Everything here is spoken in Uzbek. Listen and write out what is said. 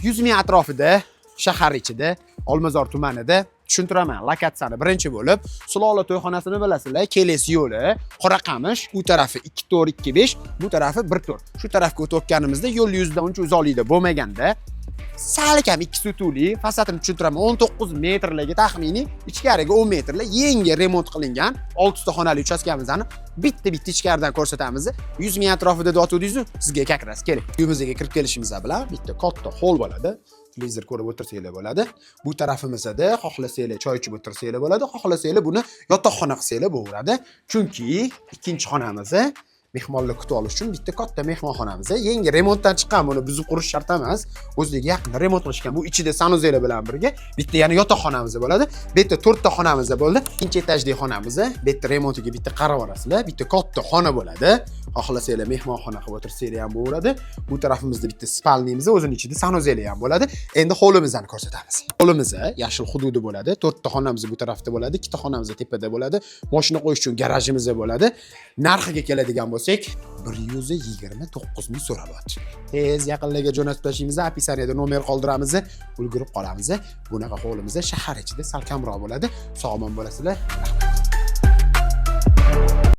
100 ming atrofida, shahar ichida, Olmazor tumanida. Tushuntiraman lokatsiyani birinchi bo'lib. Sulola to'yxonasini bilasizlar, Keles yo'li, Qoraqamish, u tarafi 2425, bu tarafi 14. Shu tarafga o'tayotganimizda yo'l yuzidan uncha uzoqlikda bo'lmaganda, salkam 2 sotixli, fasadini tushuntiraman, 19 metrligi taxminiy, ichkariga 10 metrli yangi remont qilingan 6 ta xonali uchastkamizni bitta bitta ichkaridan ko'rsatamiz. 100 ming atrofida deyotgandingiz, sizga как раз kerak. Uyimizga kirib kelishimiz bilan bitta katta hol bo'ladi, televizor ko'rib o'tirsanglar bo'ladi. Bu tarafimizda xohlasanglar choy ichib o'tirsanglar bo'ladi, xohlasanglar buni yotoqxona qilsanglar bo'laveradi, chunki ikkinchi xonamiz mehmonlar kutib olish uchun bitta katta mehmonxonamiz. Yangi remontdan chiqqan, buni buzib qurish shart emas, o'zligi yaqinda remont qilishgan. Bu ichida санузел i bilan birga bitta yana yotoqxonamiz bo'ladi. Bu yerda to'rtta xonamiz bo'ldi. Ikkinchi etajdagi xonamiz, bu yerda remontiga bitta qarab olasizlar, bitta katta xona bo'ladi, xohlasanglar mehmonxona qilib o'tirsanglar ham bo'laveradi. Bu tarafimizda bitta спальный miz, o'zini ichida санузел i ham bo'ladi. Endi hovlimizni ko'rsatamiz. Hovlimiz yashil hududi bo'ladi, to'rtta xonamiz bu tarafda bo'ladi, ikkita xonamiz tepada bo'ladi, moshina qo'yish uchun garajimiz bo'ladi. Narxiga keladigan bo'lsak, 129 ming so'ralyapti. Tez yaqinlarga jo'natib tashlaymiz, описание da nomer qoldiramiz, ulgurib qolamiz. Bunaqa hovlimiz shahar ichida sal kamroq bo'ladi. Sog' omon bo'lasizlar, rahmat.